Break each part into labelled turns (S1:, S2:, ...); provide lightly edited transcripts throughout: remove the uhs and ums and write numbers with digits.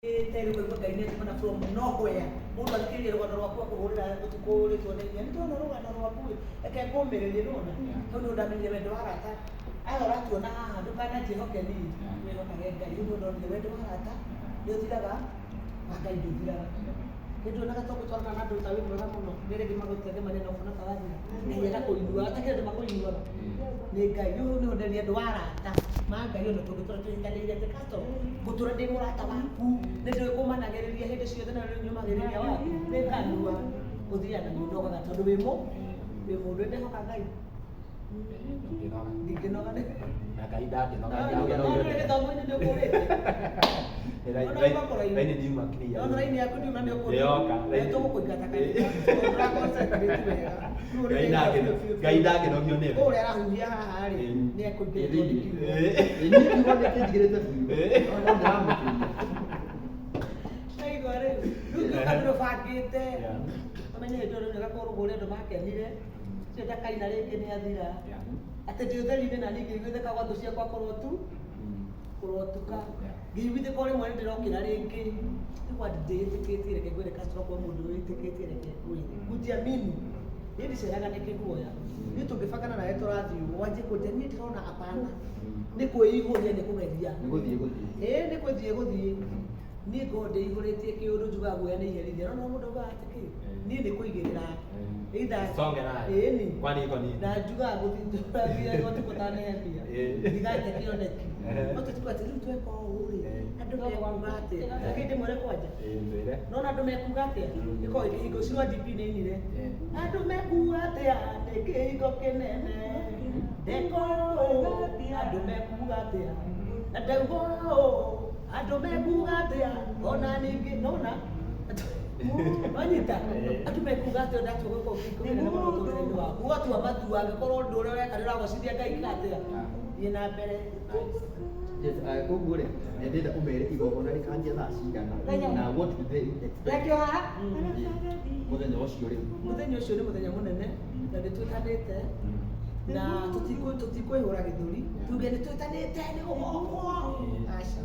S1: Rĩu ngaigua Ngai nĩ atũmana from nowhere. Mũndũ athikĩrĩria rũgano rwaku akũhũrĩra ũtukũ rĩtwa nĩ nĩ ndona rũgano rwaku ĩ, reke ngũmĩrĩrie nĩwona. Hau nĩho ndamenyire wendo wa arata. Aya ũratuona haha ndũkananjĩhoke niĩ, wĩhokage Ngai. Rĩu nĩho ndonire wendo wa arata nĩ ũthiraga, wa Ngai ndũthiraga. Nĩ nduonaga ta ũgũtwarana na andũ ta wĩ mwega mũno, nĩ rĩngĩ magũteng'emania na ũkona ta wathira. Ngai agakũinua, atakĩrĩ andũ makũinuaga. Nĩ Ngai. Rĩu hau nĩho ndonire andũ arata ma Ngai ona tũngĩtũra tũhĩtanĩire atĩ Castro, ngũtũra ndĩ mũrata waku, nĩ ndũĩ kũmanagĩrĩria hĩndĩ ciothe na nĩ nyũmagĩrĩria waku. Nĩ kanua ũthiaga na nĩ ũnogaga tondũ wĩ mũ wĩ mũndũ. Ndehoka Ngai.
S2: Ndũngĩnoga.
S1: Ndingĩnoga nĩ.
S2: Na Ngai ndangĩnoga.
S1: No nĩ gĩthomo-inĩ nĩ ũkũrĩte.
S2: Raini ndiuma clear.
S1: No raini yaku ndiuma nĩ ũkũrĩte.
S2: Nĩyoka.
S1: Nĩ tũgũkũingata kanitha. Tondũ ũraconcentrate wega. Rĩu
S2: Ngai
S1: ũrĩ
S2: ndangĩno- Ngai ndangĩnogio nĩwe.
S1: Ũrĩa arahuhia haha rĩ, nĩ ekũingĩrĩtwo nĩ kiugo.
S3: Ĩ niĩ kiugo nĩkĩnjigĩrĩte biũ. No ndĩramũkĩria.
S1: Ndaigua rĩu. Rĩu ngĩũka ndĩrũbangĩte.
S2: Yeah.
S1: Ũmenye hĩndĩ ĩyo rĩu nĩgakorwo ũrĩa andũ makenire. Ũcio ndakaina rĩngĩ nĩ athira.
S2: Yeah.
S1: Atĩ ndĩ ũtheri-inĩ na niĩ ngĩiguithĩka gwa thũ ciakwa kũrotu kũrotuka. Ngĩiguithĩka o rĩmwe nĩ ndĩrokĩra rĩngĩ. Nĩgwa ndĩĩtĩkĩtie reke ngwĩre Castro kwa mũndũ wĩtĩkĩtie reke ngwĩre. Kujiamini. Niĩ ndiceraga nĩ kĩguoya. Niĩ tũngĩbangana nawe tũrathiĩ ũguo wanjie kũnjia niĩ ndĩrona hapana. Nĩ kwĩihũria nĩ kũgeria.
S3: Nĩ gũthiĩ gũthiĩ.
S1: Ĩĩ nĩ gũthiĩ gũthiĩ. Niĩ ngoragwo ndĩihũrĩtie kĩũndũ njugaga guoya nĩ iherithia. No no mũndũ augaga atĩ kĩ? Niĩ nĩ kũigĩrĩra. Either
S2: Songe nayo.
S1: Ĩni.
S2: Kwani iko nini?
S1: Na njugaga gũtitũragia ũtukũ ta Nehemia. Ndigate kĩoneki. No tũtuga atĩ rĩu tweka ũũ rĩ, andũ mekuga atĩa? Reke ndĩmwĩre kwanja.
S2: Twĩre.
S1: Nona andũ mekuga atĩa? Gĩkoragwo kĩhingo cio DP nĩ inire. Andũ mekuga atĩa? Nĩ kĩhingo kĩnene. Ndeka ũũ, andũ mekuga atĩa? Na ndauga ũũ, andũ mekuga atĩa? Ona ningĩ, nona? Wanyita? Andũ mekuga atĩa ndatua gwĩka ũndũ kĩnene mũno mũtũrĩre-inĩ waku. Ũgatua matua angĩkorwo ũndũ ũrĩa ũreka nĩ ũragocithia Ngai ĩka atĩa? Thiĩ na mbere.
S3: Yes, koguo rĩ, nĩ ndĩrenda ũmere igongona rĩkanjia thaa cigana na what do they expect
S4: Rekio haha.
S3: Mũthenya ũcio rĩu.
S1: Mũthenya ũcio nĩ mũthenya mũnene na nĩ twĩtanĩte na tũtikwĩhũra gĩthũri tuge nĩ twĩtanĩte nĩ gũgokwo aca.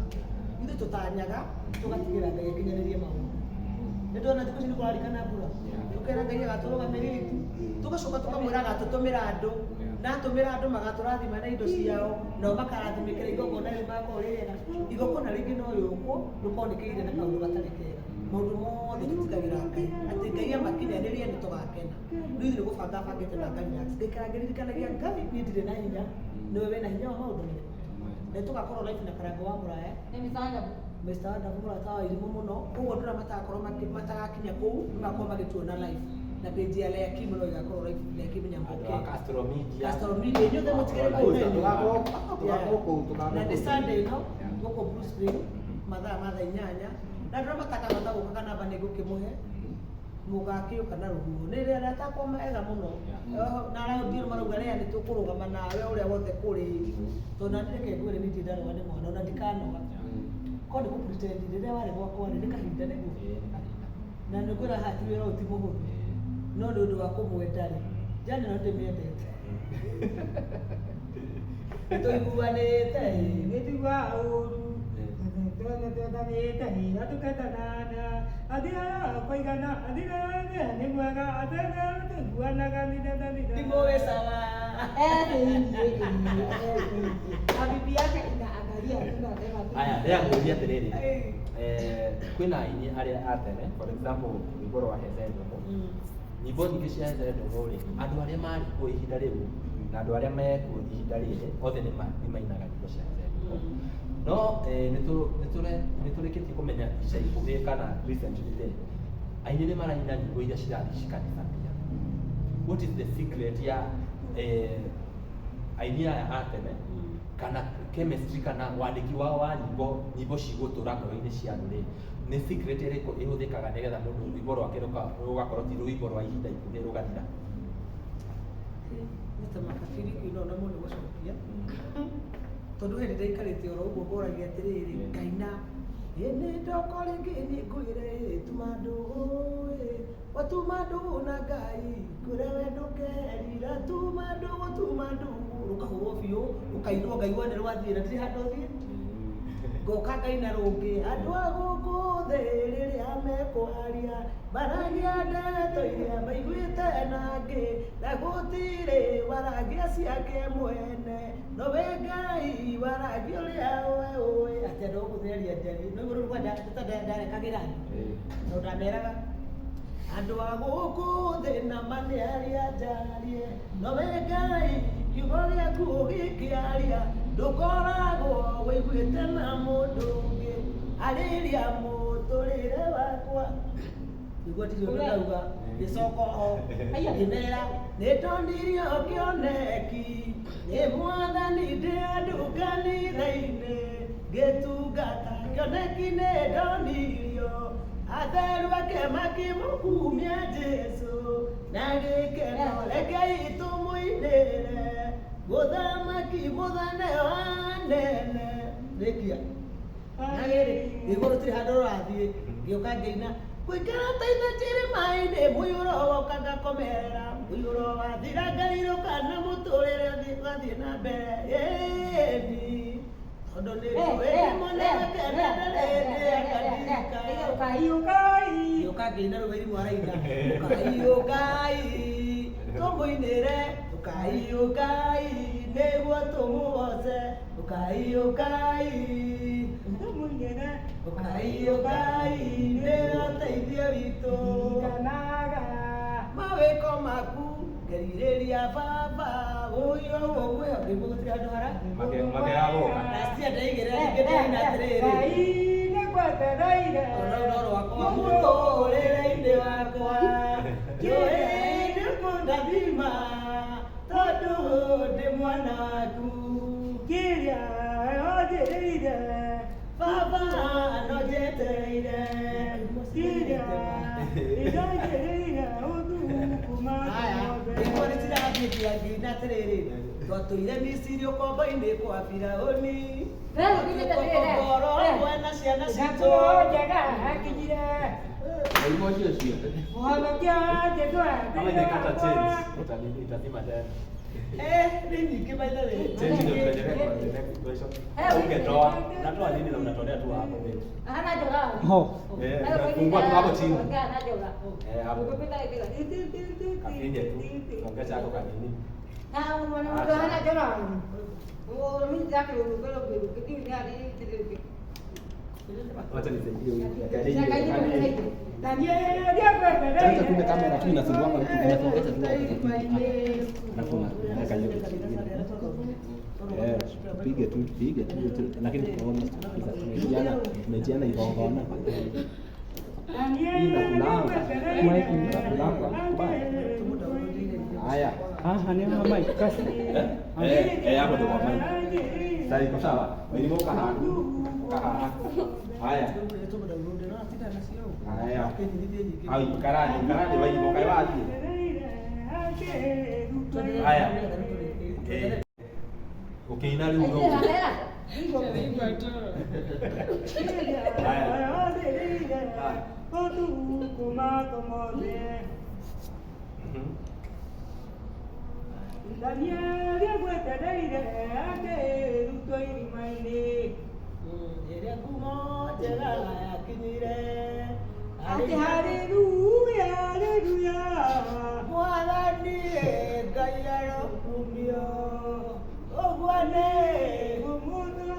S1: Ithuĩ tũtanyaga tũgatigĩra Ngai akinyanĩrie maũndũ. Nĩ ndona thikũ ici nĩ kũrarikana mbura, tũkera Ngai agatũrũgamĩrĩra itu, tũgacoka tũkamwĩra agatũtũmĩra andũ, na atũmĩra andũ magatũrathima na indo ciao, nao makarathimĩkĩra igongona rĩu magakorwo rĩ rĩega. Igongona rĩngĩ no rĩũkwo rĩkorwo rĩkĩire na kaũndũ gatarĩ kega. Maũndũ mothe tũtigagĩra Ngai, atĩ Ngai amakinyanĩrie nĩ tũgakena. Rĩu ithuĩ nĩ gũbanga bangĩte na ngarelax. Ngaikara ngĩririkanagia Ngai niĩ ndirĩ na hinya, nĩwe wĩna hinya wa maũndũ mothe. Na tũgakorwo live na Karango wa Mũraya.
S4: Nĩ Mr. Wonderful.
S1: Mr. Wonderful mũrata wa irimũ mũno. Koguo andũ arĩa matagakorwo matagakinya kũu nĩ magakorwo magĩtuona live. Na page ya Leah Kim no ĩgakorwo live, Leah Kim Nyamboke.
S2: Andũ a Castro Media.
S1: Castro Media, inyuothe mũtigĩre kũu na inyuĩ.
S3: Tũgakorwo kũu, tũgakorwo
S1: Na nĩ
S3: kũu.
S1: Sunday ĩno gũkũ Blue Spring mathaa ma thaa 8 na andũ arĩa matakahota gũka kana namba nĩ ngũkĩmũhe mũgakĩũka na rũhuho. Nĩ rĩ arata akwa ega mũno na arĩa ndiũ marauga rĩa nĩ tũkũrũgama nawe ũrĩa wothe kũrĩ tondũ nani reke ngwĩre niĩ ndirĩ ndanoga nĩ mwana ona ndikanoga. Korwo nĩ kũ pretend rĩrĩa warĩ gwakwa rĩ nĩ kahinda nĩguo na nĩ ngwĩra haha ti wĩra ũyũ ti mũhũthũ no nĩ ũndũ wa kũmwenda rĩ Jane no ndĩmĩendete nĩ tũiguanĩte ĩ.
S4: Nĩtiguaga ũru twendanĩte na tũkendanana athiraga kũigana athiraga nĩ mwega athiraga tũiguanaga
S1: Ndimũĩ sawa.
S4: Na bibi yake inaangalia tu na sema tu.
S2: Aya, rĩa ngũria atĩrĩrĩ. Kwĩna aini arĩa a tene, for example, rwĩmbo rwa Heze Ndũng'ũ. Nyĩmbo nyingĩ cia Heze Ndũng'ũ rĩ, andũ arĩa marĩ kuo ihinda rĩu na andũ arĩa mekuo ihinda rĩrĩ, othe nĩ mainaga nyĩmbo cia Heze Ndũng'ũ. No nĩ tũrĩkĩtie kũmenya ica ikuhĩ kana recently rĩ, aini nĩ maraina nyĩmbo iria cirathiĩ cikadisappear. What is the secret ya aini aya a tene kana chemistry kana wandĩki wao wa nyĩmbo, nyĩmbo cigũtũra ngoro-inĩ cia andũ rĩ, nĩ secret ĩrĩkũ ĩhũthĩkaga nĩgetha mũndũ rwĩmbo rwake rũgakorwo ti rwĩmbo rwa ihinda ikuhĩ rũgathira?
S1: Mr. Makabiri kuina ona mũno gũcokia tondũ hĩndĩ ndaikarĩte oro ũguo ngoragia atĩrĩrĩ ngaina ĩ nĩ ndoko rĩngĩ nĩ ngwĩre tuma ndũgũ ĩ watuma ndũgũ na Ngai ngwĩre we ndũkerira tuma ndũgũ tuma ndũgũ rũkahũrwo biũ rũkainwo ngaigua nĩ rwathiĩ na ndirĩ handũ thiĩ ngoka ngaina rũngĩ andũ a gũkũ Maragia ndeto iria maiguĩte nangĩ, na gũtirĩ waragia ciake mwene, nowe Ngai waragia ũrĩa we ũĩ. Atĩ andũ gũkũ thĩraria njarie, no igũrũ rwa ndarekagĩra andũ. No ndameraga andũ a gũkũ thĩ na ma nĩ arĩa njarie, nowe Ngai kiugo gĩaku ũgĩkĩaria, ndũkoragwo wĩiguĩte na mũndũ ũngĩ, arĩria mũtũrĩre wakwa. Nĩguo ndirĩ ũndũ ndauga, ngĩcoka o ngĩmera nĩ ndonirio kĩoneki nĩ mwathani ndĩ andũ kanitha-inĩ, ngĩtungata kĩoneki nĩ ndonirio, atheru ake makĩmũkumia Jesũ, na gĩkeno rekei tũmũinĩre, mũthamaki mũthane wa nene. Rĩkia. Na rĩrĩ, igũrũ tirĩ handũ rũrathiĩ, ngĩũka ngĩina gũikara ta ithe kĩrĩma-inĩ, mũiyũro woka ngakomerera, mũiyũro wathira ngarirũka na mũtũrĩre ũgathiĩ na mbere. Ĩni, tondũ nĩ njũĩ mũnene kenda ndarĩ akandirikana. Ngĩũka ngĩina rũĩ rĩmwe araina, ũkai ũkai tũmũinĩre, ũkai ũkai nĩguo tũmũgoce, ũkai ũkai ũkai ũkai nĩ ũteithio witũ. Mawĩko maku ngerirĩria baba, ũyũ ũguo ngĩigua gũtirĩ handũ hara.
S2: Makĩragũka.
S1: Last year ndaigĩrĩra rĩngĩ ndĩraina atĩrĩrĩ, ona rũu no rwakwa mũtũrĩre-inĩ wakwa, njũĩ nĩũkũndathima tondũ ndĩ mwana waku. Baba no njetereire. Haya, nĩguo nĩcirathiĩ ngĩina atĩrĩrĩ, twatũire Misiri ũkombo-inĩ kwa Firaũni, tũkongoro hamwe na ciana citũ.
S2: Nyimbo hiyo ciothe. Kama imekata change, itazima tena.
S1: Nĩ nyingĩ by the way.
S2: Change ndio tuendelee kwa the next question. Ungetoa, unatoa nini na unatolea tu hapo babe. Unafungua tu hapo chini. Hapo. Kafinye tu. Ongeza hapo kwa nini? Wacha nisaidie huyu. Sasa kumbe kamera tu inasumbua mtu, inasongesha tu hapo. Alafu unaweka hiyo kitu kingine. Pige tu, pige tu, lakini tunaona tumejiana igongona. Hii inakulanga. Mic inakulanga. Haya.
S4: Haha ni mama kasi.
S2: Hapo ndio kwa mic. Sasa iko sawa. Wewe uka haha. Haya. Haya. Au karani, karani wewe uka wapi? Haya. Ukiina rĩu no. Haya.
S1: Ĩrĩa ngumo njega yakinyire, Mwathani Ngai arokumio, ũguo nĩ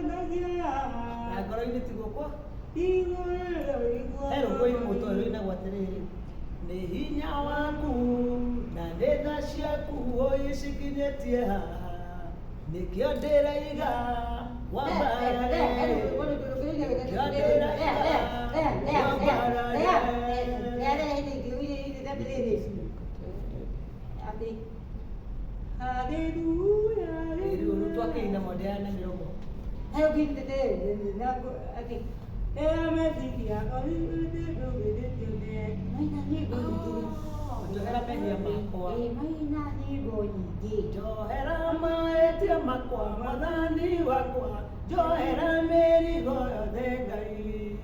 S1: na ngoro-inĩ tiguo kwa. He rũgũi mũtwe rũinagwo atĩrĩrĩ, nĩ hinya waku na nĩ tha ciaku ũicikinyĩtie haha, nĩkĩo ndĩraiga wambarare, nĩkĩo ndĩraiga wambarare. Rĩu rĩu twakĩina mondeana na mĩromo. Njohera mehia makwa, njohera mahĩtia makwa, mwathani wakwa, njohera mĩrigo yothe Ngai,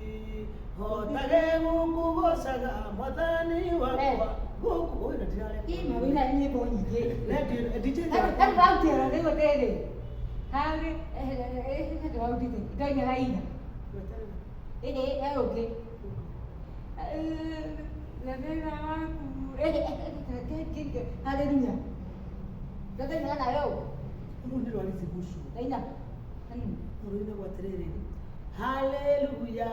S1: hotage gũkũgoocaga mwathani wakwa, gũkũ ũyũ na ndirareka. Radio DJ
S4: Na wĩra waku. Hallelujah. Ndakaina nayo.
S1: Rũu nĩ rwa Rizigushu.
S4: Ndaina. Hanini.
S1: Rũinagwo atĩrĩrĩ, haleluya.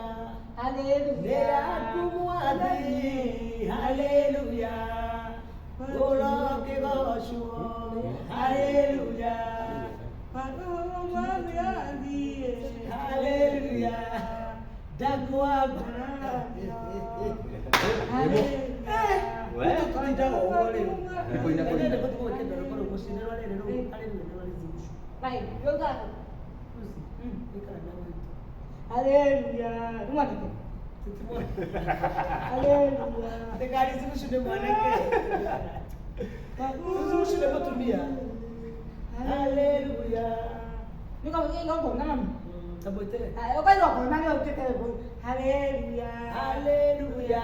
S4: Hallelujah.
S1: Nĩ yaku mwathi, haleluya. Ũrokĩgocwo, haleluya. Haleluya. Ndakwamba.
S2: We.
S1: Tũtindaga ũguo rĩu.
S3: Nĩ kũina kũina.
S1: Ndĩrenda gũthiĩ gwĩkĩra rwĩmbo rũu mũciĩ, nĩ rwa rĩrĩ rũu, haleluya nĩ rwa Rizigushu.
S4: Bai, yoga.
S1: Lucy, ikara na witũ.
S4: Hallelujah. Nĩ mwanake. Hallelujah.
S1: Ndĩkarizigushu nĩ mwanake. Rizigushu nĩ mũtumia. Haleluya.
S4: Nĩ igongona mami.
S1: Kamwĩte.
S4: Ũka igongona nĩ ũtuĩke Hallelujah.
S1: Haleluya.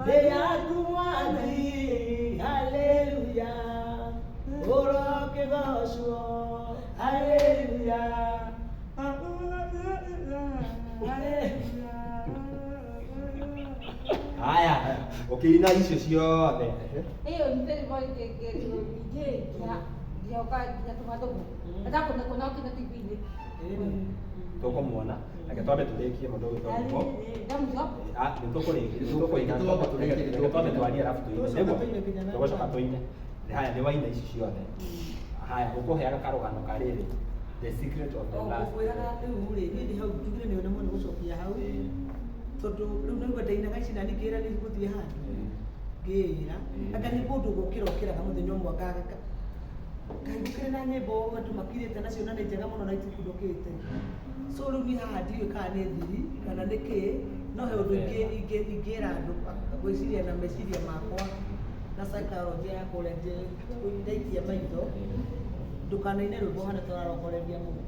S1: Nĩ yaku mwathi, haleluya. Ũrokĩgocwo, haleluya.
S2: Haya, ũkĩina icio ciothe.
S4: Ĩyo nĩ rĩmwe ningĩ ngĩoka nginya tũmatũgũ. Ndakũna kũna ũkĩna TV-inĩ.
S2: Tũkũmuona. Reke twambe tũrĩkie mũndũ ũgwĩtwo Nyĩmbo.
S4: Ndamũco.
S2: Ah, nĩ tũkũrĩkia, nĩ tũkũina,
S3: Nĩ tũrĩkie,
S2: reke twambe twarie arabu tũine.
S1: Tũgũcoka
S2: Nĩguo?
S1: tũine nginya na
S2: Tũgũcoka tũine. Haya, nĩ waina ici ciothe. Haya, ũkũheaga karũgano ka rĩrĩ. The secret of the last.
S1: Ngũkwĩraga rĩu rĩ, niĩ ndĩ hau njugire nĩ nemwo nĩ gũcokia hau. Tondũ rĩu naigua ndainaga ici na ningĩra nĩ ngũthiĩ handũ. Ngĩĩra, anga nĩ kũndũ gũkĩra ũkĩraga mũthenya ũmwe ngagaka. Ngai gũkĩrĩ na nyĩmbo andũ makirĩte nacio na nĩ njega mũno na itikundũkĩte. So rĩu niĩ haha ndiũĩ kana nĩ thiri kana nĩ kĩĩ, no he ũndũ ingĩra andũ gwĩciria na meciria makwa na psychology yakwa ũrĩa ndaikia maitho, ndũkanaine rwĩmbo ũhana ta ũrarongoreria mũndũ.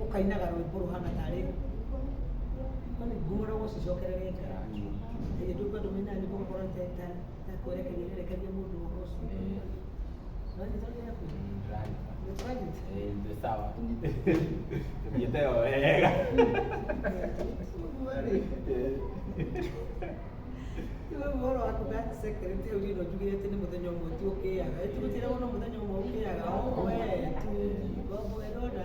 S1: Ũkainaga rwĩmbo rũhana tarĩ kwani ngumo no gũcicokereria Ngai. Ĩĩ ndũigua andũ mainaga nyĩmbo ũgakora ta kwerekeria ĩrekeria mũndũ ũhoro ũcio. Nĩwanyita ũrĩa ndĩrakwĩra? Nĩtũranyita?
S2: Nĩ sawa. Tũthiĩte o wega.
S1: Ũguo rĩ, rĩu ũhoro wa kuga secret hau niĩ no njugire atĩ nĩ mũthenya ũmwe tu ũkĩaga. Tũgũtiragwo no mũthenya ũmwe ũkĩaga. O we tu ngombo ĩrona.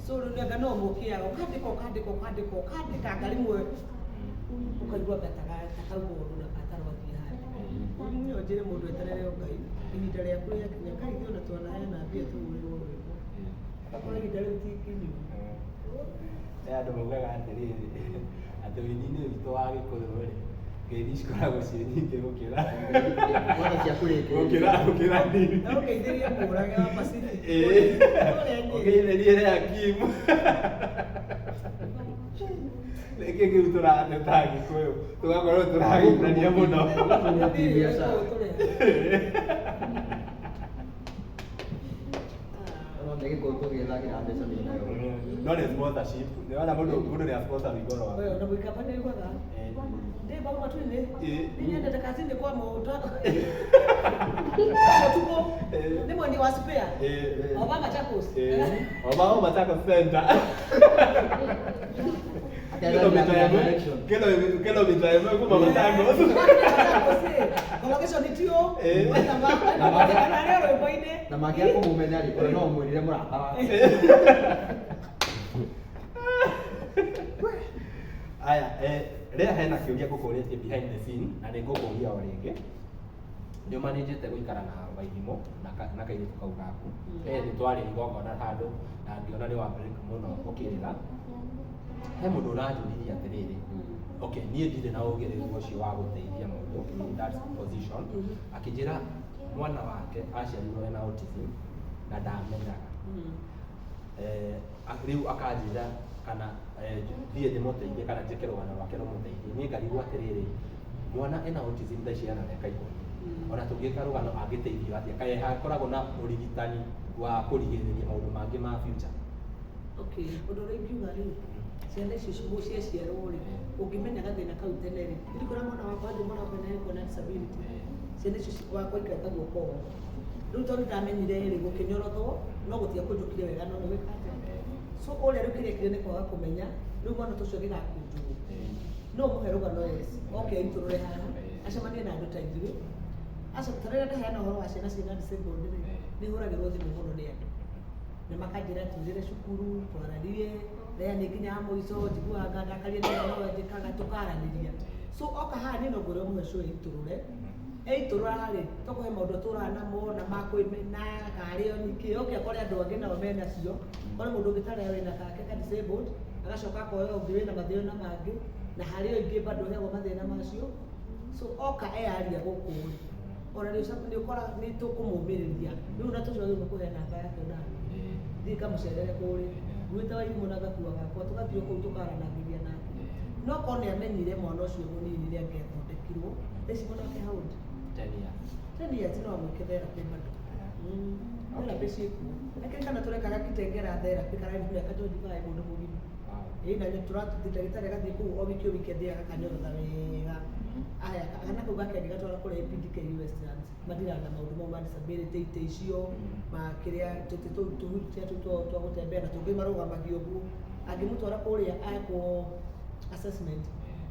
S1: So rĩu nĩ anga no ũmwe ũkĩaga, ũkandĩka ũkandĩka ũkandĩka ũkandĩka anga rĩmwe ũkaigua anga ta kauma ũndũ na gatarwathiĩ handũ. Rĩu no njĩre mũndũ eterere o Ngai, ihinda rĩaku rĩakinya. Ngai ithuĩ ona twanaheana mbia tũgũrĩrwo rwĩmbo. Akorwo ihinda rĩu ti ikinyu.
S2: He andũ maugaga atĩrĩrĩ, atĩ ũini-inĩ witũ wa Gĩkũyũ rĩ, ngeithi cikoragwo ciĩ nyingĩ gũkĩra
S3: Kwanza cia kũrĩkĩrĩria.
S2: gũkĩra nini.
S1: Na ũngeithĩrie mũrage wa Pacific.
S2: Ĩĩ.
S1: Kũrĩa Nyĩrĩ.
S2: Ũngeithĩrie Hakim. Nĩkĩ kĩu tũrateta Gĩkũyũ tũgakorwo tũrageithania mũno.
S3: Nĩ biacara. No nĩ Gĩkũyũ tũgĩthagĩra mbeca mĩena yothe.
S2: No nĩ sponsorship. Nĩwona mũndũ nĩ sponsor rwĩmbo rwaku.
S1: Wewe ona mũikamba nĩ aiguaga. Ndĩ bau matu-inĩ. Nĩ nyendete kazini kwa mũndũ. Mũtukũ. Nĩ mweni wa spare. Oba Machakos.
S2: Oba Machakos Center. Kilomita ĩmwe kilomita ĩmwe kuma Machakos.
S1: Machakos. Collocation itio. Kana arĩa rwĩmbo-inĩ.
S3: Na mangĩaga kũmũmenya rĩ, ona no ũmwĩrĩre mũrata wake.
S2: Aya, rĩrĩa hena kĩũria ngũkũrĩtie behind the scene na nĩ ngũkũria o rĩngĩ. Nĩ ũmanĩnjĩte gũikara na Wairimu na kairĩtu kau gaku. Nĩ twarĩ igongona handũ na ngĩona nĩ wa break mũno ũkĩrĩra. He mũndũ ũranjũririe atĩrĩrĩ, okay, niĩ ndirĩ na ũgĩrĩru ũcio wa gũteithia mũndũ in that position. Akĩnjĩra mwana wake aciarirwo ena autism na ndamenyaga. Rĩu akanjĩra kana thiĩ ndĩmũteithie kana njĩke rũgano rwake rũmũteithie. Niĩ ngarigwo atĩrĩrĩ, mwana ena autism thaa ici ena mĩaka 10. Ona tũngĩka rũgano angĩteithio atĩa? Kaĩ hakoragwo na ũrigitani wa kũrigĩrĩria maũndũ mangĩ ma future?
S1: Okay, ũndũ ũrĩa ingiuga rĩ, ciana icio ciaciarwo rĩ, ũngĩmenya gathĩna kau tene rĩ, ndirikana mwana wakwa athiĩ mwana wakwa nĩ na disability. Ciana icio wakwa ikarĩta guoko ũũ. Rĩu tondũ ndamenyire rĩ, gũkĩnyorothwo, no gũtiakũnjũkire wega no nĩ gwĩka atĩa. So ũrĩa rĩu kĩrĩa ekire nĩ kwaga kũmenya, rĩu mwana ta ũcio agĩgakũnjwo. No mũhe rũgano, yes, oke aitũrũre haha, acemanie na andũ ta ithuĩ. Aca, ta rĩrĩa ndaheana ũhoro wa ciana ciĩna disabled rĩ, nĩ hũragĩrwo thimũ mũno nĩ andũ na makanjĩra tũthire cukuru twararie rĩa nĩ nginya mũico njiguaga ndakarie nĩ no njĩkaga tũkaranĩria. So oka haha niĩ no ngwĩre ũmũhe show ĩitũrũre. Eitũrũra rĩ, tũkũhe maũndũ tũraga namo na makwĩmena karĩ o nyingĩ oke akore andũ angĩ nao menacio, kore mũndũ ũngĩ tarĩa wĩna kake ka disabled, agacoka akoya ũngĩ wĩna mathĩna mangĩ, na harĩ o ingĩ bado heagwo mathĩna macio. So oka eyaria gũkũ rĩ, ona nĩ ũkora nĩ tũkũmũmĩrĩria rĩu na tũcoke kũhe namba yake nani thiĩ kamũcerere kũrĩa nguĩte Wairimũ na gakua gakwa, tũgathiĩ o kũu tũkaranagĩria nake. No korwo nĩ amenyire mwana ũcio mũnini nĩ angĩathondekirwo. Thaa ici mwana wake how old?
S2: 10 years.
S1: 10 years, no amwĩke therapy bado. Therapy ciĩkuo. Akĩrĩ kana tũrekaga Kitengela therapy kararĩ mĩaka 25, mũndũ mũgima. Ĩĩ, na tũrathiĩ ndagĩtarĩ agathiĩ kũu o wiki o wiki, athiaga akanyorotha wega. Aya, kana kau gake angĩgatwara kũrĩa APDK Westlands, mathiraga na maũndũ mau ma disability, itĩ icio ma kĩrĩa tũtĩ tũu tũ-wheelchair tũu twa gũtembea na tũngĩ marũgamagio ũguo. Angĩmũtwara kũrĩa ekwo assessment,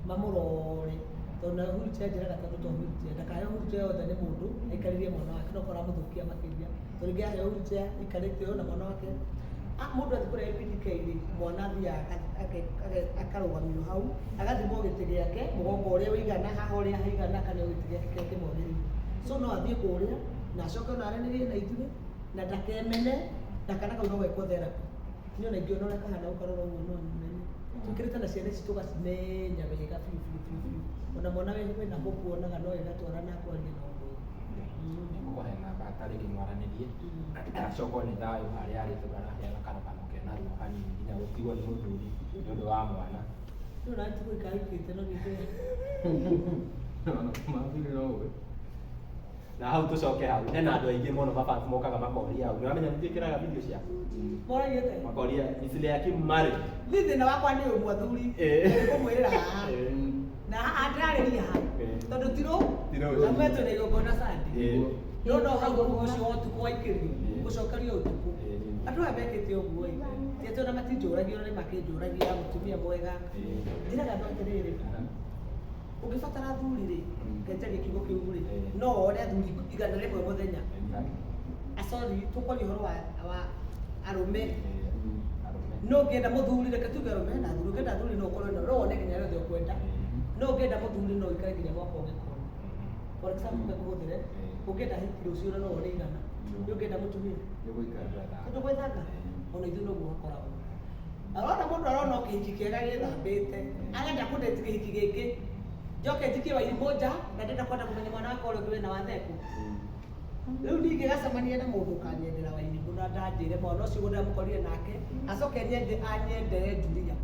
S1: mamũrore, tondũ na wheelchair njĩraga tondũ to wheelchair ndakaheo wheelchair yothe nĩ mũndũ aikarĩrie mwana wake, no korwo amũthũkia makĩria, tondũ rĩngĩ aheo wheelchair ikarĩte ũũ na mwana wake. Ah, mũndũ athiĩ kũrĩa APDK rĩ, mwana athiaga akarũgamio hau, agathimwo gĩtĩ gĩake mũgongo ũrĩa ũigana haha, ũrĩa haigana, kana gĩtĩ gĩake kĩrĩa kĩmwagĩrĩire. So no athiĩ kũrĩa na acoke ona aranĩrie na ithuĩ na ndakemene na kana kau no gekwo therapy. Niĩ ona ingĩona ũrĩa kahana ũkarora ũguo no mene tũkĩrĩte na ciana ici tũgacimenya wega biũ biũ biũ biũ. Ona mwana wĩna hope wonaga no ĩgatwara na kwaria na ũndũ.
S2: Nĩngũkũhe namba tarĩngĩ mwaranĩrie, acokwo nĩ thayũ harĩa arĩ, tondũ araheana karũgano kena ruo hanini nginya gũtigwo nĩ mũthuri nĩ ũndũ wa mwana.
S1: Rĩu na ndigũ ikahikĩte no ningĩ.
S3: Mathuri no ũĩ.
S2: Na hau tũcoke hau hena andũ aingĩ mũno, mafans mokaga makoria hau, nĩwamenya nĩnjĩkĩraga video ciaku.
S1: Moragia atĩa?
S2: Makoria, "Is Leah Kim married?"
S1: Niĩ thĩna wakwa nĩ ũmwe, athuri, kũmwĩrĩra haha na haha ndĩrarĩria haha tondũ tirũ
S2: Ti rũciũ.
S1: na mwetwo na igongona Sunday. No no hau ũguo ũcio wa ũtukũ waikĩrio gũcokerio ũtukũ. Andũ aya mekĩte ũguo ĩ, ti atĩ ona matinjũragia, ona nĩ makĩnjũragia mũtumia mwega. Njĩraga andũ atĩrĩrĩ, ũngĩbatara athuri rĩ, ngenjaria kiugo kĩu rĩ, no wone athuri 100 mũthenya. Sorry, tũkwaria ũhoro wa arũme.
S2: Arũme.
S1: No ũngĩenda mũthuri, reke tuge arũme na athuri, ũngĩenda athuri no ũkorwo no wone nginya rĩothe ũkwenda. No ũngĩenda mũthuri no ũikare nginya mwaka ũngĩkona. For example, ngũhũthĩre, ũngĩenda hiki rũciũ no wone 100. Nĩ ũngĩenda mũtumia
S3: Nĩ gũikara.
S1: tondũ gwethanga ona ithuĩ noguo hakoragwo. Arona mũndũ arona o kĩhiki kĩega gĩthambĩte, arenda kũndeti kĩhiki gĩkĩ, njoke njikie Wairimũ nja, na ndĩrenda kwenda kũmenya mwana wakwa ũrĩa ũngĩ wĩna watheku. Rĩu ningĩ gacemania na mũndũ ũkanyendera Wairimũ na ndanjĩre mwana ũcio ũguo ndamũkorire nake, acoke nyende anyendere Julia.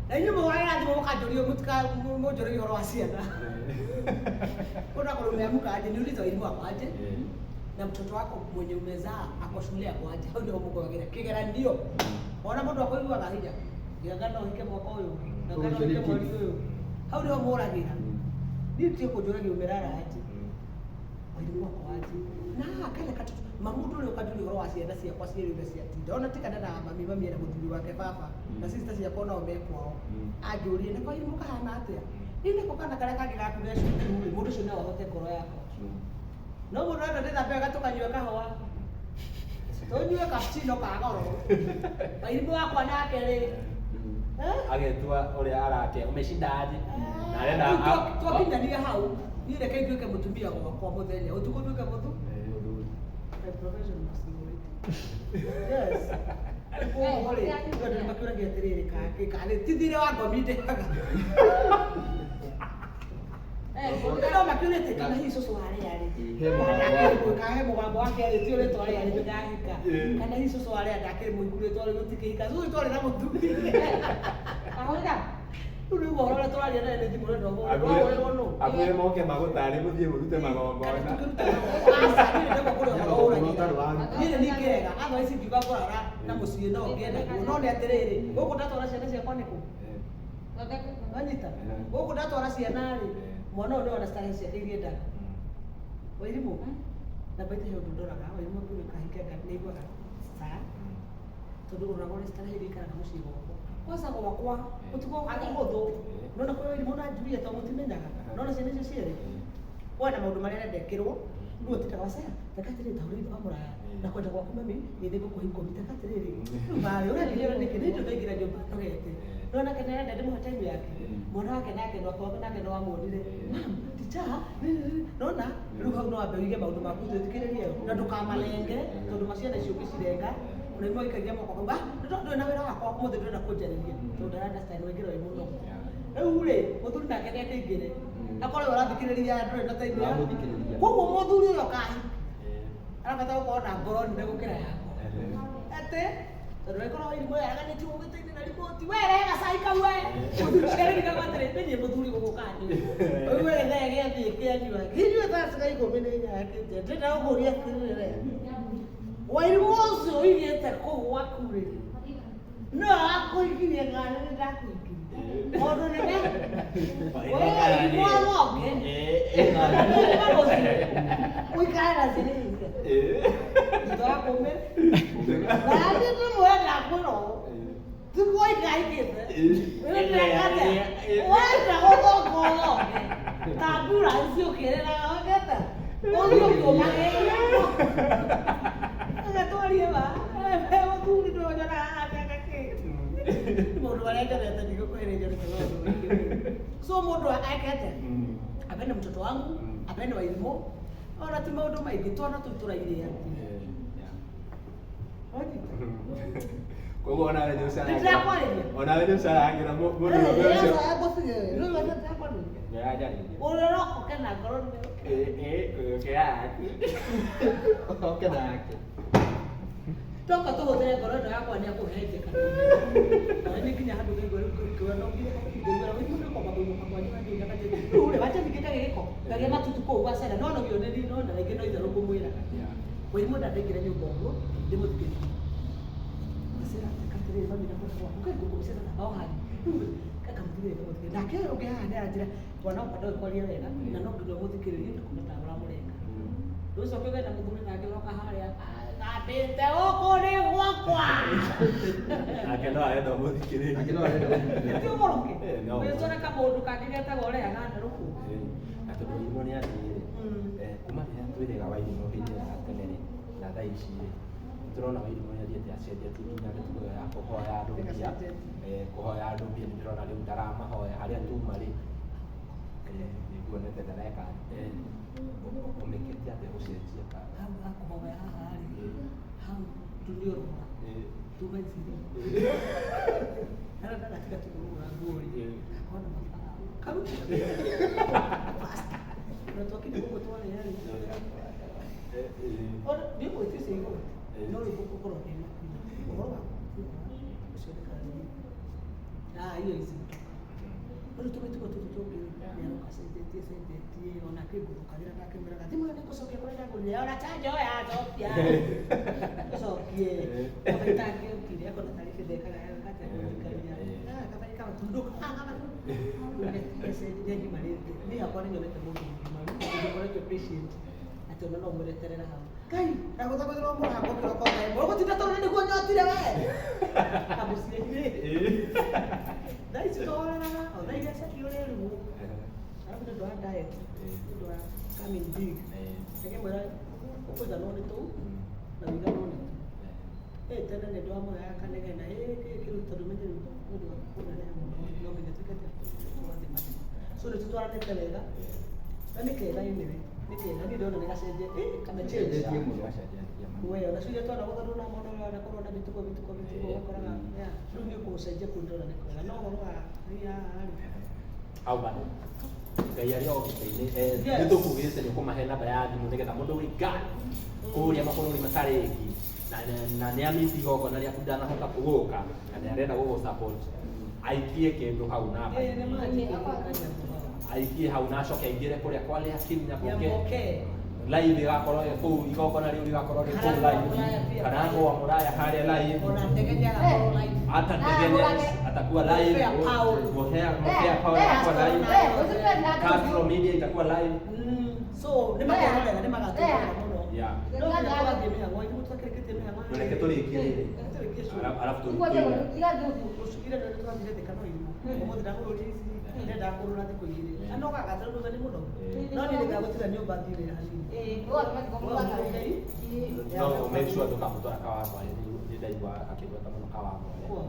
S1: Na inyuĩ mũhũragĩra thimũ mũkanjũria mũtika mũnjũragia ũhoro wa ciana. Mũndũ akorwo umeamka aje, niulize Wairimũ ako aje na mtoto wako mwenye umezaa ako shule ako aje. Hau nĩho mũgwagĩra kĩgeranio. Ona mũndũ akũiguaga hinya gĩanga no hike mwaka ũyũ, gĩanga no hike mweri ũyũ, hau nĩho mũragĩra. Niĩ tie kũnjũragia ũmerara aje, Wairimũ ako aje na haha kana katoto ma mũndũ ũrĩa ũkanjũria ũhoro wa ciana ciakwa cierĩ ũrĩa ciatinda, ona tiga ndanaga mami, mami ena mũthuri wake, baba na sister ciakwa nao me kwao, anjũrie nako Wairimũ kahana atĩa, niĩ nako kana karĩa kangĩ gaku ge cukuru rĩ, mũndũ ũcio no ahote ngoro yakwa. No mũndũ enda ndĩthambe wega, tũkanyue kahũa, tũnyue cappuccino ka goro, Wairimũ wakwa nake rĩ, eh?
S2: Agetua ũrĩa arake umeshinda aje na arenda.
S1: Rĩu twakinyania hau, niĩ reke nduĩke mũtumia gwakwa mũthenya, ũtukũ nduĩke mũthu. My profession was already. Yes. Koguo rĩ, andũ nĩ makĩũragia atĩrĩrĩ, kangĩ karĩ ti thirĩ wa ngomi ndĩhaga. No makĩũrĩte kana hihi cũcũ harĩa rĩ,
S3: He mũgambo wake.
S1: kahe mũgambo wake rĩ, ti ũrĩtwa rĩa rĩ ndahika, kana hihi cũcũ harĩa ndakĩrĩ mũigu rĩtwa rĩu gũtikĩhika, cũcũ twarĩ na mũthuri. Rĩu nĩguo ũhoro ũrĩa tũraria naye nĩ thimũ ũrenda ũhũrĩrwo nũ.
S2: Akuĩre moke magũtarĩ mũthiĩ mũrute
S1: Kana
S2: magongona.
S1: tũkĩruta aca, niĩ nĩndĩrauga kũrĩ ũhoro
S3: Ũhoro ũtarĩ
S1: ũragĩra.
S3: waruta.
S1: Niĩ nĩ ningĩrega otherwise ingiuga ngũrara na mũciĩ no ngĩe naguo, no nĩ atĩrĩrĩ, gũkũ ndatwara ciana ciakwa nĩkũ wanyita, gũkũ ndatwara ciana rĩ, mwana ũyũ nĩwona starehe ciake iria endaga. Wairimũ na baita he ũndũ ndoraga Wairimũ ngĩũria kahike nĩiguaga saa, tondũ ũroraga ũrĩa starehe iria ikaraga mũciĩ gwakwa. Kwanza gwakwa gũtigoka ũhũthũ. Nona kwĩ Wairimũ na Julia tondũ mũtimenyaga. Nona ciana icio cierĩ wona maũndũ marĩa arenda ekĩrwo rĩu ũtindaga wacaya teka atĩrĩrĩ ta ũrĩithi wa mũraya na kwenda gwaku mami gĩthĩ ngũkũhe ikũmi teka atĩrĩrĩ rĩu marĩ ũrendire nĩkĩ nĩ ndaingĩra nyũmba ndogete nona nake nĩarenda ndĩmũhe time yake mwana wake nake nake no amuonire mam ticha nona rĩu hau no wambe ũige maũndũ maku twĩtĩkĩrĩrie na ndũkamalenge tondũ maciana icio ũngĩcirenga ona imwe ikagia moko kauga ndũrĩ na wĩra wakwa ũmũthĩ ndũrenda kũnjarĩria tondũ ndara understand waingĩra wĩ mũno rĩu rĩ mũthuri nake nĩakĩingĩre akorwo ũrathikĩrĩria ndũrĩ na time ya
S3: Ũramũthikĩrĩria.
S1: koguo mũthuri ũyũ kahi arabatara gũkorwo na ngoro nene gũkĩra yakwa atĩ tondũ rĩkorwo Wairimũ yaraganĩtio gũgĩtĩ-inĩ na riboti we rehe gacai kau we mũthuri ciarĩrĩkaga atĩrĩ nĩ mũthuri gũgũkani rĩu we gĩthee gĩathiĩ kĩanyua kĩnyue thaa ciga 18 akĩte ndĩrenda gũkũria atĩrĩrĩ Wairimũ ũcio ũigĩte kũu gwaku rĩ no akũhikirie kana nĩ ndakũhikirie mũndũ nĩme Wairimũ agoke ũikare na ciringi thutha wa kũmĩ na ndĩmwĩra ndakwĩra ũũ tiguo ikaikĩte wenda gũthoka ũthoke ta ambulance ũkĩrĩraga wekete ũthiĩ ũkĩũmagĩrĩra agatwarie ma mũthuri ndonyonaga ateka kĩ maũndũ marĩa njonete ndigũkwĩra njonete maũndũ maingĩ so mũndũ ekete apende mtoto wangu apende Wairimũ ona ti maũndũ maingĩ twana tũu tũrairĩa
S2: Koguo onawe nĩ ũcaragĩra.
S1: Nĩndĩrakwarĩria.
S2: Onawe nĩ ũcaragĩra mũndũ ũmwe ũcio.
S1: Ũrĩa
S2: Nĩaranjarĩria.
S1: ũroka na ngoro nene.
S2: Ũkĩra yaku.
S3: Oke nake.
S1: Toka tũhũthĩre ngoro ĩno yakwa nĩ akũhehenje kana na nĩ nginya handũ ngaigua rĩu ngaigua no nginya ngaigua rĩu nĩ kwamba kũinũka kwanyu hanini na kanjĩ rĩu rĩ wacha ningĩ gĩko ngagĩa matutu kũu gwacera no nogio nĩ no na rĩngĩ no itherũ ngũmwĩraga Wairimũ ndandaingĩra nyũmba ũguo ndĩmũthikĩrĩrie ngacera atĩrĩrĩ mami ndakwenda gwaku kaĩ ngũkũmĩcera na bao hanyu rĩu kamũthikĩrĩria kamũthikĩrĩria nake ũyũ ũngĩ haha nĩaranjĩra mwana wakwa ndoĩ kwaria wega na no nginya ũmũthikĩrĩrie ndũkome ta ũramũrenga rũcoke ũgenda mũthuri nake ũroka harĩa gambĩte gũkũ nĩ gwakwa
S2: Nake no arenda ũmũthikĩrĩrie.
S3: Nake no arenda ũmũthikĩrĩrie.
S1: ti ũgũrũke
S2: No.
S1: wĩtware kamũndũ kangĩ getagwo ũrehaga ndarũkũ
S2: Na tondũ Wairimũ nĩ athiĩ rĩ, kuma rĩrĩa twĩrĩga Wairimũ hĩndĩ ĩyo ya tene rĩ, na thaa ici rĩ, nĩtũrona Wairimũ nĩ athiĩte acenjetie nginya mĩtugo ĩyo ya kũhoya andũ mbia. Kũhoya andũ mbia nĩ ndĩrona rĩu ndaramahoya harĩa tuma rĩ, nĩnguonete ndareka ũmĩkĩte atĩa gũcenjia ka
S1: hau hakũhoya haha rĩ hau tuniorora tuma ici rĩ harĩa ndagatiga tũkũrũra nguo rĩ akona mabara karuta na twakinya gũkũ twarĩa rĩ ona nĩ ũgwĩtia icio igoti no rĩu gũkorwo ndĩ makini ũhoro wa ũcio nĩ karĩri ah hiyo ici kutoka rĩu tũmĩtugo tũtũ tũngĩ nĩaroka cenjetie cenjetie ona akĩngũthũkagĩra ndakĩmwĩraga thimũ ĩyo nĩngũcokia kũrĩa ndagũrire ona chanja oya cokia ũcokie kaba itangĩokire akona tarĩ ndekaga kate kũthikaria kaba ikamatundũka nĩagimarĩte niĩ hakwa nĩnyonete mũndũ mũgimaru mũndũ ũkoretwo patient atĩ ona no ũmwereterera hau ngai ndagũthagũthĩrwo mũrango kĩroko thaa ĩmwe ũgũtinda tondũ nĩguo nyotire we kamũciĩ-inĩ thaa ici tũhoreraga o thaa iria ceki ũrĩrugwo arabu nĩ ũndũ wa diet nĩ ũndũ wa coming big akĩmwĩra ũkũiganwo nĩ tũu na ũiganwo nĩ tũu ĩ tene nĩ ndwamũheaga kanegena ĩ kĩ kĩu tondũ menye rĩu nĩ ũndũ wa kũneneha mũno no nginya tuĩke atĩ tũgathima so nĩ tũtwaranĩte wega na nĩ kega anyway nĩ kega niĩ ndĩrona nĩ gacenje ĩ kamechange
S3: Gacenjetie mũno.
S1: we ona cio iria twanagũtha na mwana ũrĩa wanakorwo na mĩtugo mĩtugo mĩtugo ũgakoraga ya rĩu nĩ ũkũcenjia kũu ndĩrona nĩ kwega no ũhoro wa ria haha rĩ
S2: Hau bado Ngai arĩ o gĩtĩ-inĩ
S1: Yes.
S2: nĩ tũkugĩte nĩ ũkũmahe namba ya thimũ nĩgetha mũndũ wĩ Ghana kũrĩa mabũrũri matarĩ na nĩ amĩti igongona rĩaku ndanahota gũka na nĩ arenda gũgũ support aikie kĩndũ hau
S1: ĩ nĩ
S2: namba-inĩ
S1: manjĩtie kanyamũ
S2: aikie hau na acoke aingĩre kũrĩa kwa Leah Kim Nyaboke
S1: Nyaboke
S2: live ĩgakorwo ĩ kũu igongona rĩu rĩgakorwo rĩ kũu
S1: Karangwa
S2: live
S1: Mũraya pia.
S2: Karangwa Mũraya harĩa live
S1: ona Ndegenya agakorwo live
S2: hata Ndegenya atakuwa live
S1: Mũhea Paul.
S2: Mũhea Paul atakuwa live Castro Media itakuwa live
S1: So nĩ makerorera nĩ magatwĩrorera mũno
S2: yeah
S1: no nginya tũgathiĩ mĩhang'o-inĩ tũtakĩrĩkĩtie mĩhang'o
S2: reke tũrĩkie rĩrĩ
S1: Reke tũrĩkie
S2: Arabu
S4: Igua
S2: tũine.
S4: igathiĩ
S1: Ira ndio tũrathire Thika no irimo. Ũmũthĩ ndagũrũria ici, ndĩrenda kũrũra thikũ igĩrĩ. Anogaga tondũ nĩ mũno. No niĩ nĩngagũtiga nyũmba thiĩ wĩra hanini.
S4: Ĩĩ, ũgatũma thikũ mũthaka. Ĩĩ.
S2: No make sure ndũkamũtwara Kawangware, nĩ ndaigua akĩgweta mũno Kawangware.
S1: Kwao.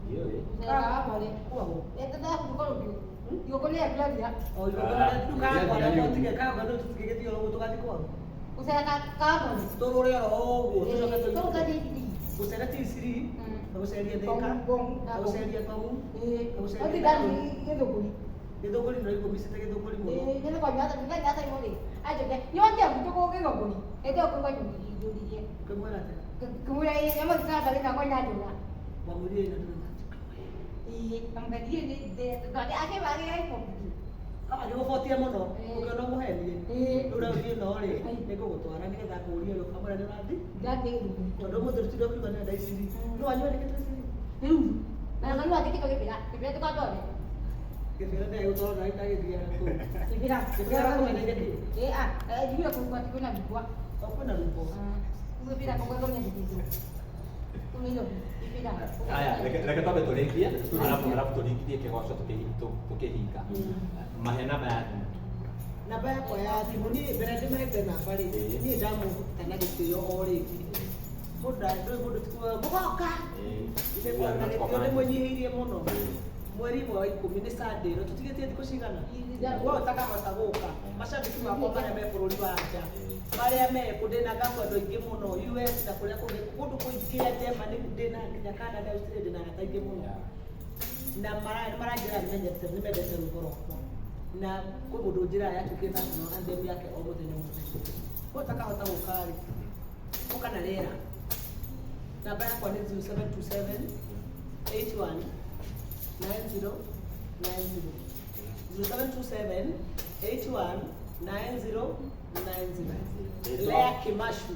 S2: Ndiũĩ.
S4: Gũcera Kawangware.
S1: Kwao.
S4: Igongona rĩa Claudia.
S1: O igongona rĩu Kawangware no tige Kawangware no tũtigĩgĩthiĩ oro ũguo tũgathiĩ kwao.
S4: Gũcera Kawangware.
S1: Tũrũre oro ũguo tũcoke tũinũke.
S4: Tũgathiĩ Ithii.
S1: Gũcera T3, na gũceria Thika,
S4: Ngong,
S1: na gũceria Kong'u.
S4: Ĩĩ. Ũthiĩ ndathiĩ Gĩthũngũri.
S1: Gĩthũngũri nĩ ũraigua Gĩthũngũri mũno.
S4: Ĩĩ, nĩ kwa nyata, nĩ nyata imwe. Anjoke, nyote mtu kwa Gĩthũngũri. Ĩndĩ ũkũigua njũririe.
S1: Ũkĩmwĩra atĩa?
S4: Kĩmwĩra ĩĩ, nĩamũthikara barĩ nakwa nyanjũra.
S1: Wamwĩrire ĩno ndũrĩ.
S4: Ĩĩ, kamũthiĩ nĩ akĩbagĩra ibũki.
S1: Agĩgũbotia mũno,
S4: Ĩĩ.
S1: ũkĩona ũmũhenie.
S4: Ĩĩ.
S1: Rĩu raundi ĩno rĩ, nĩngũgũtwara nĩgetha ngũrie ũrĩa ũkamwĩra nĩ ũrathiĩ.
S4: Ndathiĩ Gĩthũngũri.
S1: Tondũ ũmũthĩ tũtinda ũkiuga nĩ ndaiciri. No wanyua nĩkĩ tũiciri?
S4: Rĩu, na kanua andĩkĩtwo Gĩbĩra, Gĩbĩra tũkatware.
S1: Gĩbĩra ndĩgũtwarwo na ndagĩthiaga kũu.
S4: Gĩbĩra.
S1: Gĩbĩra gakũmeneire kĩ?
S4: Ĩĩ, ah, njiguire kũu atĩ kwĩna rukwa.
S1: O kwĩna rukwa.
S4: Gĩbĩra kũu kwĩna rukwa. Kũu Nairobi, Gĩbĩra.
S2: Aya, reke twambe tũrĩkie, arabu tũringithie kĩgoco tũkĩhinga. Mahe namba ya thimũ.
S1: Namba yakwa ya thimũ niĩ mbere ndĩmahete namba rĩ,
S2: Ĩĩ.
S1: niĩ ndamũtana gĩtĩo o rĩngĩ. Mũndũ ndũĩ mũndũ ti kuga mũgoka.
S2: Ĩĩ.
S1: Na gĩtĩo ndĩmũnyihĩirie mũno. Mweri ĩmwe wa ikũmi nĩ Sunday ĩno tũtigĩtie thikũ cigana? We ũtakahota gũka. Macambĩki makwa marĩa me bũrũri wa nja, marĩa me kũ ndĩna ngakũ andũ aingĩ mũno US na kũrĩa kũngĩ kũndũ kũingĩ Germany ndĩna nginya Canada Australia ndĩna arata aingĩ mũno. Na maranjĩra nĩmendete rwĩmbo rwakwa. Na kwĩ mũndũ ũnjĩraga yatuĩkire national anthem yake o mũthenya o mũthenya. We ũtakahota gũka rĩ, ũka na rĩera. Namba yakwa nĩ 0727 81 90 90. 0727 81 90 90. Lea Kimashu.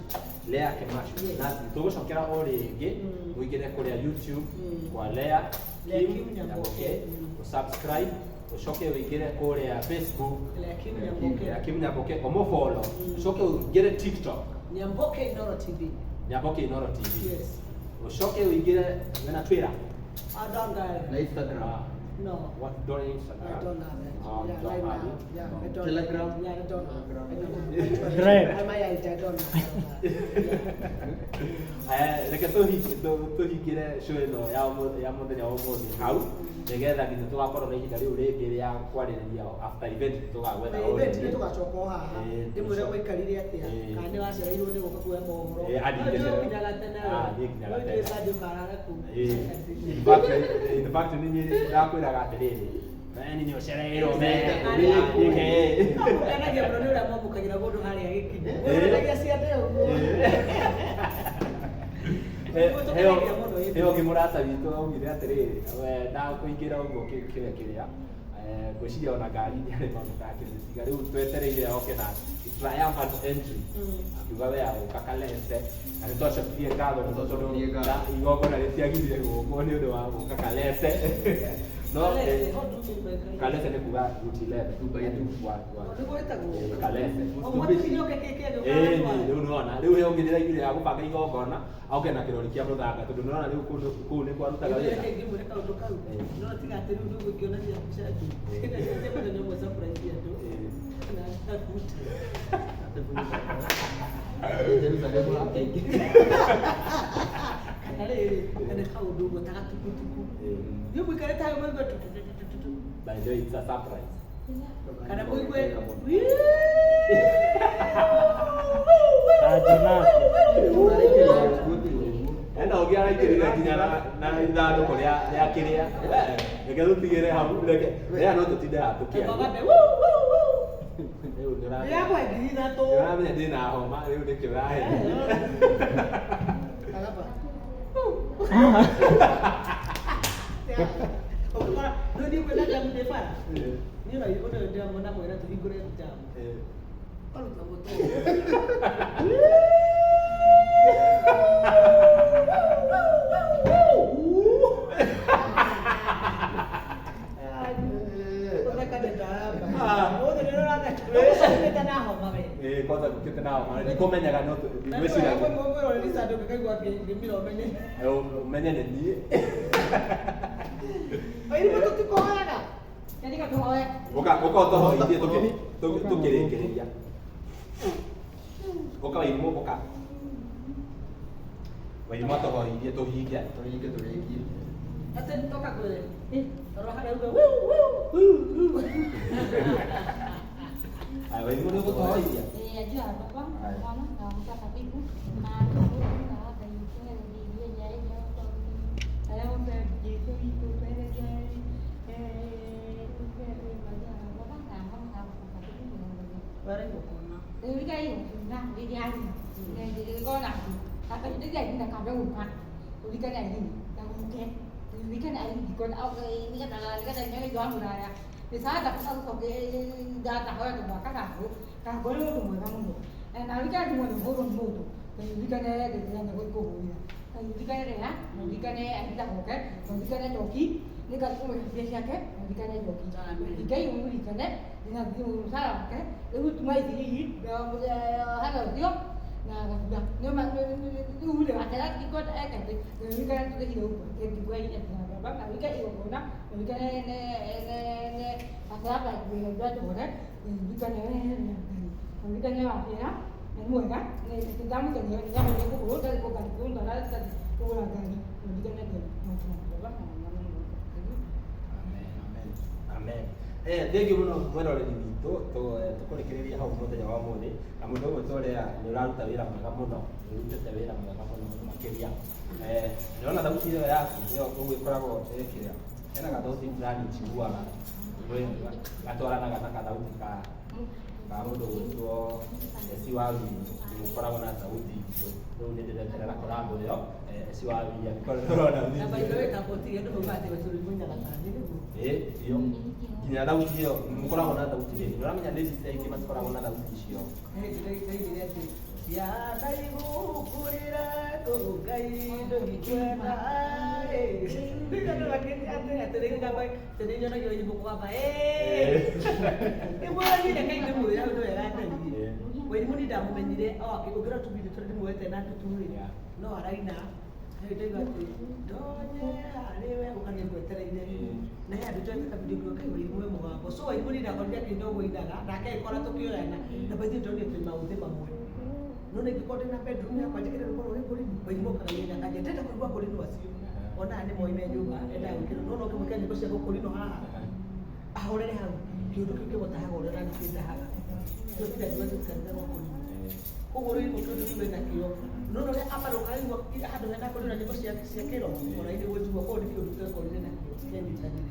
S2: Lea Kimashu.
S1: Yes.
S2: Na tũgũcokera o rĩngĩ ũingĩre kũrĩa YouTube kwa Lea
S1: Lea
S2: Kim
S1: Kim Nyamboke.
S2: Nyamboke, ũsubscribe, ũcoke ũingĩre kũrĩa Facebook
S1: Lea Kim Nyamboke.
S2: Lea Kim Nyamboke ũmũfollow, ũcoke ũingĩre TikTok
S1: Nyamboke Inoro TV.
S2: Nyamboke Inoro TV.
S1: Yes.
S2: Ũcoke ũingĩre wĩna Twitter.
S1: I don't have it.
S3: Na Instagram.
S1: No.
S2: What don't Instagram?
S1: I don't have it.
S2: Oh,
S1: Yeah,
S2: don't
S1: right
S2: have
S1: now.
S2: it.
S1: Yeah,
S2: No.
S1: I don't.
S3: Telegram?
S1: Yeah, I don't have it. I don't have it.
S5: Drive.
S1: At my age, I don't have it. Yeah.
S2: Reke tũhingĩre show ĩno ya mũthenya wa ũmũthĩ hau nĩgetha nginya tũgakorwo na ihinda rĩu rĩngĩ rĩa kwarĩrĩria after event tũgagwetha
S1: Na
S2: o
S1: event
S2: rĩngĩ.
S1: nĩ tũgacoka o haha
S2: Ĩĩ,
S1: ndĩmwĩre gũikarire atĩa
S2: Ĩĩ.
S1: kana nĩ wacereirwo nĩ gũka kuoya mohoro.
S2: Ĩĩ, hadi
S1: No, njũĩ
S2: ngĩcererwo.
S1: ũkinyaga tene we.
S2: Ah, niĩ nginyaga
S1: No, njũĩ
S2: tene.
S1: Sunday ũkarara kũu.
S2: Ĩĩ. In fact, nĩ niĩ ndakwĩraga atĩrĩrĩ, we nĩ ũcereirwo me nĩkĩ?
S1: No, mũkenagia mũno nĩ ũrĩa mwamũkagĩra mũndũ harĩa gĩkinya.
S2: Ĩĩ.
S1: Mũroragia ciande ũguo. Nĩguo mũno ĩndĩ.
S2: Heo ũngĩ mũrata witũ augire atĩrĩrĩ, we ndakũingĩra ũguo kĩrĩa kĩrĩa ngwĩciria ona ngari nĩ arĩ maguta akĩmĩtiga rĩu twetereire oke na triumphant entry akiuga we agũka Kalese na nĩ twacokirie ngatho mũno tondũ
S3: Twacokirie ngatho.
S2: Igongona rĩtiagire gũkwo nĩ ũndũ wa gũka Kalese no
S1: Kalese, how do you mean by Kalese?
S2: Kalese nĩ kuga route 11
S3: Two by two.
S1: Nĩguo ĩtagwo?
S2: Kalese.
S1: Ũguo tũkinyoke kĩkĩ
S2: Ĩĩ, rĩu nĩwona rĩu he ũngĩ ndĩraiguire agũbanga igongona oke na kĩrori kĩa mũthanga tondũ nĩwona rĩu kũu nĩ kwarutaga wĩra.
S1: Reke ngĩmwĩre kaũndũ kau.
S2: Ĩĩ.
S1: No tiga atĩ rĩu nĩguo ngĩonania mbica andũ. Ndĩna mũthenya ũmwe surprise andũ.
S2: Ĩĩ.
S1: Na ndabuta.
S3: Jerusalem hakĩingĩ.
S1: Kana rĩrĩ, kana kaũndũ ũguo ta gatukutuku.
S2: Ĩĩ.
S1: Nĩ mũikarĩte hau mũigue tu tu tu tu tu tu.
S2: By the way, it's a surprise.
S1: Kana mũigue
S2: Ena ũngĩ araingĩrire nginya na ithandũkũ rĩa kĩrĩa. Reke tũtigĩre hau, reke rĩa no tũtinde haha tũkĩaria.
S1: Kagambe wuu wuu wuu.
S2: Rĩu nĩũramenya
S1: Ndĩrakũhe ngiri ithatũ.
S2: nĩũramenya ndĩna homa rĩu nĩkĩo ũrahe.
S1: Kagamba. Ũngĩkora nĩ niĩ kwĩna njamu ndĩ bara. Niĩ ona ũndũ ũyũ ndĩramwona mwĩra tũhingũre njamu. Karuta mũtũ. Ũthekagia Ũthĩ na homa we.
S2: Eh, kwanza gũkĩte na homa ndikũmenyaga no ngwĩciragia ũmenye nĩ niĩ.
S1: Wairimu tũtikohoyaga.
S4: Katika tuhoe.
S2: Ũka ũka ũtũhoithie tũkĩrĩkĩrĩria. Ũka Wairimu ũka. Wairimu atũhoithie tũhinge.
S3: Tũhinge tũrĩkie.
S1: Atĩ toka kwĩre. Toro harĩa uge wiu wiu.
S2: Aya Wairimu nĩ ũgũtũhoithia?
S5: Najua Baba, Mwana na Roho Mtakatifu. Na Amen. Thengiũ mũno mwĩroreri witũ tũkũrĩkĩrĩria hau mũthenya wa ũmũthĩ na mũndũ ũmwe tũrĩa nĩ ũraruta wĩra mwega mũno nĩ ũrutĩte wĩra mwega mũno mũno makĩria. Ndĩrona thauti ĩyo yaku ĩyo ũguo ĩkoragwo ĩkĩrĩa hena gathauti fulani njiguaga gatwaranaga na gathauti ka mũndũ ũgwĩtwo Esi wa Wili nĩ ũkoragwo na thauti nditũ rĩu nĩ ndĩreterera collab ĩyo Esi wa Wili angĩkorwo nĩũrona
S1: Na by the
S2: video
S1: way, kaboti andũ maugaga atĩ tũrĩmunyaga tani nĩguo.
S2: Ĩĩ nginya thauti ĩyo mũkoragwo na thauti ĩrĩ nĩ ũramenya ladies aingĩ matikoragwo na thauti icio.
S1: Ndaigire atĩ ciana igũkũrĩra kũu Ngai ndũngĩkwenda ĩ. Atĩ nĩnyonagia nyimbo kwamba ĩ. Ĩmwe reke ndĩmwĩre ũndũ wega ndaigire. Wairimu nĩ ndamũmenyire o akĩũngĩra tũbindi tũrĩa ndĩmuoete na tutu-rĩ no araina rĩu ndaigua atĩ ndonye harĩ we ũka nĩngwetereire na he andũ twete kabindo ngiuga kai Wairimu wĩ mũgambo so Wairimu nĩ ndakorire akĩina ũguo ainaga nake agĩkora tũkĩoyana na by the way ndonire twĩ maũthĩ mamwe no nĩ ingĩkorwo ndĩ na bedroom yakwa njĩkĩre rwĩmbo rũrĩa kũrĩni Wairimu okaga ihenya akanjĩra ndĩrenda kũigua kũrĩno acio onaga nĩ moime nyũmba endaga gwĩkĩra no no ũngĩmwĩkĩra nyĩmbo cia gũkũrinũ haha ahorere hau kĩũndũ kĩu kĩmũtahaga ũrĩa nani kĩndahaga kanitha gwa kũrinũ koguo rĩu kĩũndũ kĩu enakĩo no no ũrĩa ambarũka aigua handũ hena kũrinũ nyĩmbo cia kĩroho ona irĩ njigua koguo nĩ kĩũndũ twekorire nakĩo kĩanyitanire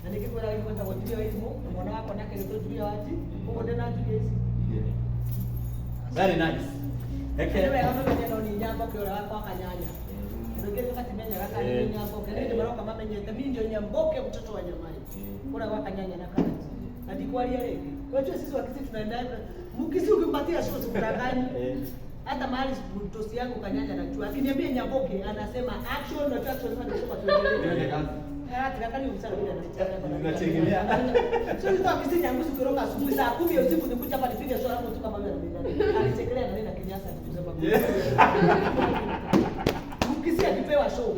S1: na ningĩ kwĩra Wairimu etagwo Julia Wairimu na mwana wakwa nake agĩtwo Julia Wanji koguo ndĩna Julia ici.
S2: Very nice. Reke
S1: Nĩ wega mamenye no ni Nyamboke ũrĩa wakwa Kanyanya. Andũ aingĩ matimenyaga kana nĩ Nyamboke nĩ maroka mamenyete mimi ndio Nyamboke mtoto wa Nyamai kũrĩa gwa Kanyanya na Karachi na ndikwaria rĩngĩ. Unajua sisi wa Kisii tunaenda Mkisii ukimpatia show sikudanganyi. Hata mahali mtosi yangu Kanyanya anajua akiniambia Nyamboke anasema action na action sasa ndio
S3: Twende
S1: tuendelee.
S3: kazi.
S2: Unachekelea.
S1: Sio ndio Kisii Nyangusu kuroka asubuhi saa 10 ya usiku nikuja hapa nipige show hapo tu kama wewe ananiambia. Alichekelea na nini Kinyasa kusema kweli. Mkisii akipewa show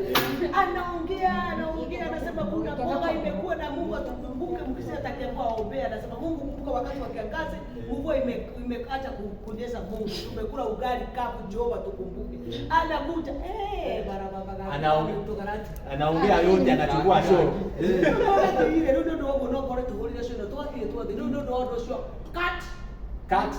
S1: anaongea anaongea anasema kuna mvua imekuwa na Mungu atukumbuke. Mkisii atakiambiwa aombee anasema Mungu kumbuka wakati wa kiangazi mvua imeacha kunyesha, Mungu tumekula ugali kavu, Jehova tukumbuke. Anakuja barabara
S2: Anaongea yote anachukua show.
S1: Ile rĩu nĩ ũndũ wa ũguo no ũkore tũhũrire show ĩno twathire twothe rĩu nĩ ũndũ wa ũndũ ũcio cut
S2: Cut.